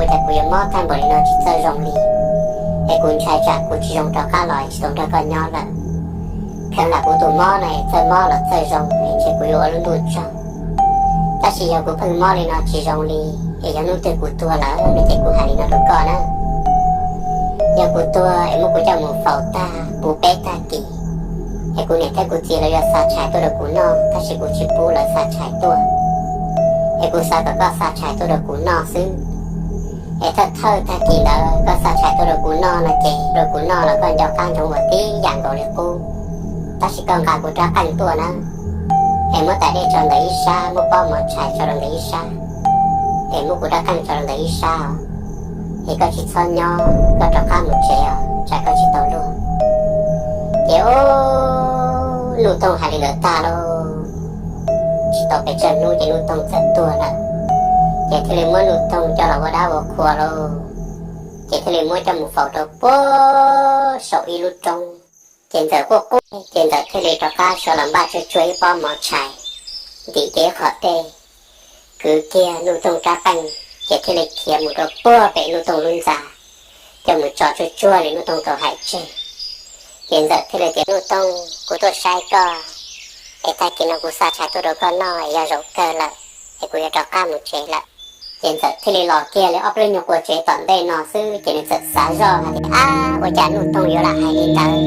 Cas kuv yuav mob tag npaum li no tsis txawj zoo li, es kuv ntshai tsam kuv tsis zoo rov qab los es tsis tau nrog koj nyob lawm. Kheev lam kuv tus mob no es txawj mob los txawj zoo es ntshe kuv yuav ua lub ntuj tsaug. Tab sis yog kuv pheej mob li no tsis zoo li, es yog hnub twg kuv tuag lawm no ces kuv hais li no rau koj na, yog kuv tuag es muab kuv coj mus faus tag puv peb tag kis, es kuv niam thiab kuv txiv lawv yuav xa tshais tuaj rau kuv noj, tab sis kuv tsis pub lawv xa tshais tuaj, es kuv xav kom koj xa tshais tuaj rau kuv noj xwb. Es thawj thawj tag kis ntawd koj xa tshais tuaj rau kuv noj no ces rau kuv noj los koj nco qab ntsoov ua tib yam nkaus li qub, tab sis koj nqa kuv rab qeej tuaj na, es muab tais dej tso ntawm ib sab, muab pob mov tshais tso rau ntawm ib sab, es muab kuv rab qeej tso rau ntawm ib sab os. Es koj tsis txhob nyob, koj rov qab mus tsev os, tsam koj tsis tau luag. Ces ub, Nuj Toog hais li ntawd tag lauj, tsis tau pes tsawg hnub ces Nuj Toog txawm tuag lawm. Ces thiaj li muab Nuj Toog coj los ua dab ua qhua lauj, ces thiaj li muab coj mus faus rau puag saum ib lub roob. Ces Ntxawm quaj quaj ces Ntxawm thiaj li rov qab sawv los npaj tsuag tsuag ib pob mov tshais, ntim kiag ib qho dej, kwv kiag Nuj Toog rab qeej, ces thiaj li khiav mus rau puag pem Nuj Toog lub ntxa, coj mus tso tsuag tsuag li Nuj Toog tau hais tseg. Ces Ntxawm thiaj li tias, Nuj Toog, kuv tuaj saib koj, es tag kis no kuv xa tshais tuaj rau koj noj es yog zaum kawg lawm, es kuv yuav rov qab mus tsev lawm. Ces Ntxawm thiaj li los kiag li ob peb nyuag qua tsev tom ntej no xwb ces nws txawm xav zoj hais tias, Ab, ua cas Nuj Toog yuav lam hais li ntawd?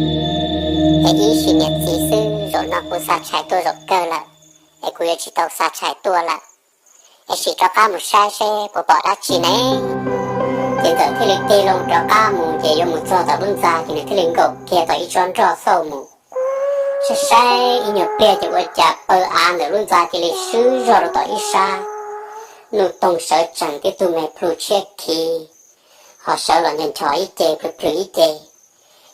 Es ib sim niam txiv xwb, zaum no kuv xa tshais tuaj zaum kawg lawm, es kuv yuav tsis tau xa tshais tuaj lawm. Es sim rov qab mus saib seb puas pom dab tsi ne. Ces Ntxawm thiaj li tig loo rov qab mus ces yuav mus txog tom lub ntxa ces nws thiaj li nkaum kiag tom ib tsob nroj xauj mus. Saib saib ib nyuag pliag ces ua cas paw av ntawm lub ntxa cia li swb zog rau tom ib sab. Nuj Toog sawv tsees tib tug me plhu tshiab khiv, ho sawv los nchos nchos ib ce plhws plhws ib ce.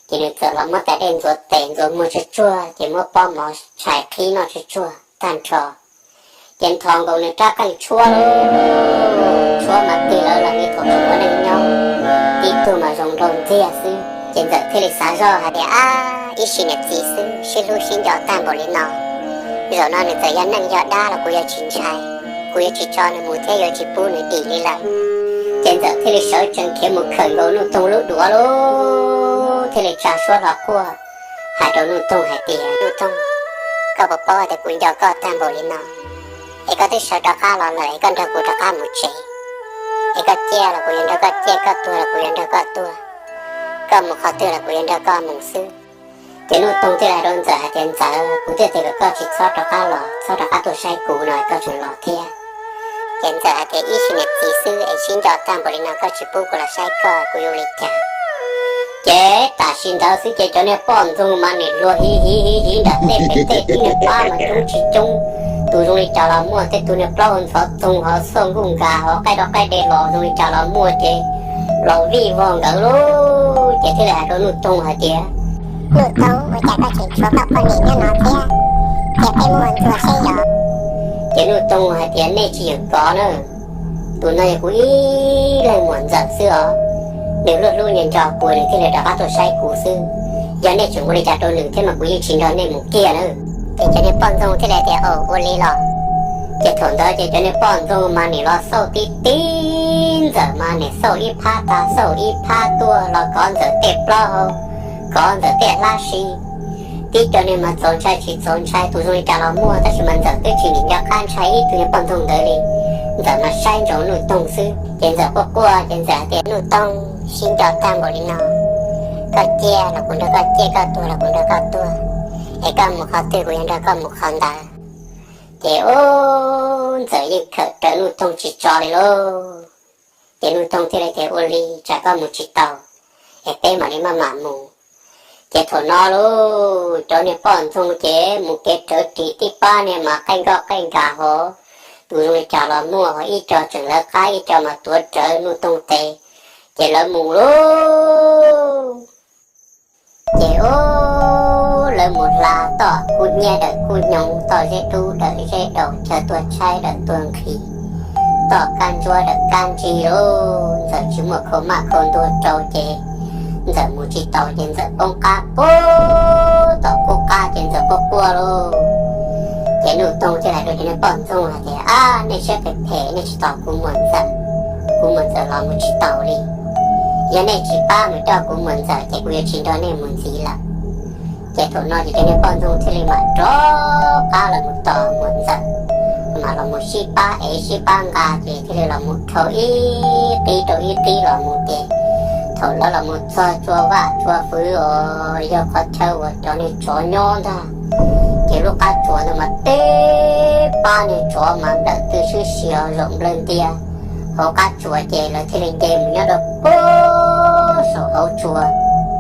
Ces nws txawm los muab tais dej ntxuav tes ntxuav muag tsuag tsuag ces muab pob mov tshais qhib noj tsuag tsuag tag nrho. Ces nthos nkaus nws rab qeej tshuab lauj, tshuab mas twg lawv los li thaum tseem ua neej nyob, tib tug mas zoo nraug ntxiag xwb. Ces Ntxawm thiaj li xav zoj hais tias, Ab, ib sim niam txiv xwb, sib hlub sib nco tag npaum li no, zaum no nws txawm yog neeg yog dab los kuv yuav tsis ntshai, kuv yuav tsis tso nws mus thiab yuav tsis pub nws dim li lawm. Ces Ntxawm thiaj li sawv tsees khiav mus khawm nkaus Nuj Toog lub duav lauj, thiaj li tsa suab hlo quaj hais rau Nuj Toog hais tias, Nuj Toog, koj puas paub tias kuv nco koj tag npaum li no, es koj twb sawv rov qab los lawm es koj nrog kuv rov qab mus tsev, es koj ciaj los kuv yuav nrog koj ciaj, koj tuag los kuv yuav nrog koj tuag, koj mus qhov twg los kuv yuav nrog koj mus xwb. Ces Nuj Toog thiaj li hais rau Ntxawm hais tias, Ntxawm, kuv twb hais tias kom koj tsis txhob rov qab los, txhob rov qab tuaj saib kuv no koj tseem los thiab. Ces Ntxawm hais tias, Ib sim niam txiv xwb es sib nco tag npaum li no koj tsis pub kuv los saib koj kuv yuav ua li cas? Ces tam sim ntawd xwb ces cov niag poj ntxoog mas nim luag hiv hiv hiv hiv nram tej pem tej, tib niag pab mas coob tsis coob, tus zoo li cas los muaj, tej tus niag plaub hau ntxhov txoog ho xauj nkuj nkas ho qaij rau qaij de los zoo li cas los muaj ces los vij vog nkawd lauj. Ces thiaj li hais rau Nuj Toog hais tias, Nuj Toog, ua cas koj tseem tshuav koj poj niam nyob no thiab? Cia peb muab ua ntxuag seb yog. Ces Nuj Toog hais tias, Nej tsis yeem kov na, tus no yog kuv ib leeg muam Ntxawm xwb os. Nws hlub hlub nco nco kuv nws thiaj li rov qab tuaj saib kuv xwb. Yog nej tseem ua li cas rau nws thiab mas kuv yeej tsis nrog nej mus kiag na. Ces cov niag poj ntxoog thiaj li tias, Aub, ua li los. Ces thaum ntawd ces cov niag poj ntxoog mas nim los xauj tib tib Ntxawm mas nim xauj ib phab tag xauj ib phab tuaj los kov Ntxawm tej plaub hau, kov Ntxawm tej hlab si. Tib co niag mas txaus ntshai tsis txaus ntshai, tus zoo li cas los muaj, tab sis mas Ntxawm twb tsis nim nco qab ntshai ib tug niag poj ntxoog ntawd li. Ntxawm mas saib ntsoov Nuj Toog xwb. Ces Ntxawm quaj quaj ces Ntxawm hais tias, Nuj Toog, sib nco tag npaum li no, koj ciaj los kuv nrog koj ciaj, koj tuag los kuv nrog koj tuag, es koj mus qhov twg kuv yuav nrog koj mus qhov ntawd. Ces ub, Ntxawm yeej khawm rawv Nuj Toog tsis tso li lauj. Ces Nuj Toog thiaj li tias, Ua li, tsam koj mus tsis tau, es peb mam li maj mam mus. Ces thaum no lauj, cov niag poj ntxoog ces mus kev rawv ris tib pab niag mas qaij nkoj qaij nkag hov, tus zoo li cas los muaj, hov ib co tseem lawv qab, ib co mas tuav rawv Nuj Toog tes, ces lawv mus lauj. Ces ub, lawv mus hla toj kub hnyiab dawm kub hnyoo, toj zeb dub dawm zeb daus, chaw tuag tshaib dawm tuag nqhis, toj kab ntsuab dawm kab ntsig lauj. Ntxawm tsis muaj khau maj khau ntuag rau ces Ntxawm mus tsis taus ces Ntxawm poob qab puag tom qub qab ces Ntxawm quaj quaj lauj. Ces Nuj Toog thiaj hais rau cov niag poj ntxoog hais tias, Ab, nej siab phem phem, nej tsis tos kuv muam Ntxawm, kuv muam Ntxawm los mus tsis taus li. Yog nej tsis pab mus coj kuv muam Ntxawm ces kuv yuav tsis nrog nej mus ntxiv lawm. Ces thaum no ces cov niag poj ntxoog thiaj li mam rov qab los mus tos muam Ntxawm, mas los mus sib pab ev sib pab nqa ces thiaj li los mus dhau ib qib rau ib qib los mus ces thaum lawv los mus txog tsua vaj tsua fwv uas yog qhov chaw uas cov niag tsov nyob ntag, ces lub qab tsuas ntawd mas teb pab niag tsov mas nplawm tw sib sios zaum nplawg ntias hauv qab tsuas ces lawv thiaj li nce mus nyob rau puag saum hauv tsuas.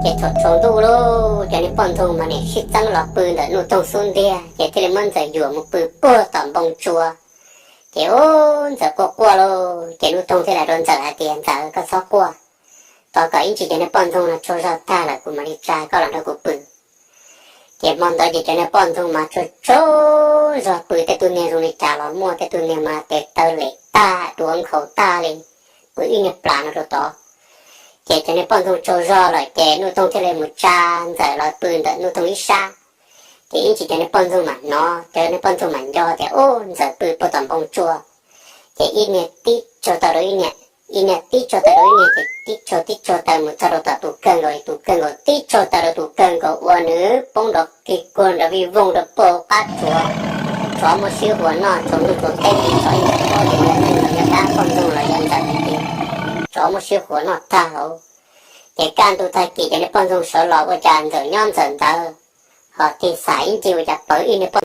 Ces thaum tsaus ntuj lauj, cov niag poj ntxoog mas nim sib txeeb los pw ntawm Nuj Toog xub ntiag ces thiaj li muab Ntxawm yuam mus pw puag tom npoo tsua. Ces ub, Ntxawm quaj quaj lauj, ces Nuj Toog thiaj li hais rau Ntxawm hais tias, Ntxawm, koj txhob quaj, tos kom ib ntsis cov niag poj ntxoog no tsaug zog tag lawm kuv mam li tsa koj los nrog kuv pw. Ces hmo ntawd ces cov niag poj ntxoog mas tsaug tsaug zog pw, tej tug niag zoo li cas los muaj, tej tug niag mas tes taw lem tag, duav nkhaus tag li, pw ib niag plas no rau tod. Ces cov niag poj ntxoog tsaug zog lawm ces Nuj Toog thiaj li mus tsa Ntxawm los pw ntawm Nuj Toog ib sab. Ces ib ntsis cov niag poj ntxoog mam hnov, cov niag poj ntxoog mam nco tias ub, Ntxawm pw puag tom npoo tsua. Ces ib niag tib tsaug taw rau ib niag, ib niag tib tsaug taw rau ib niag, ces tib tsaug tib tsaug taw mus txog rau tom tus kawg nkaus, tus kawg nkaus tib tsaug taw rau tus kawg nkaus ua nws poob nrov kig kuag nrov vij voog rau puag qab tsuas. Tsov muab sib huas noj tsaus ntuj tsaus teb, tsov yeej paub tias yog neeg los yog dab, poj ntxoog los yog Ntxawm hais tias tsov muab sib huas noj tag lauj. Ces kaj ntug tag kis cov niag poj ntxoog sawv los ua cas Ntxawm nyob Ntxawm ntawd, ho tig xam ib ncig ua cas pawv ib niag poj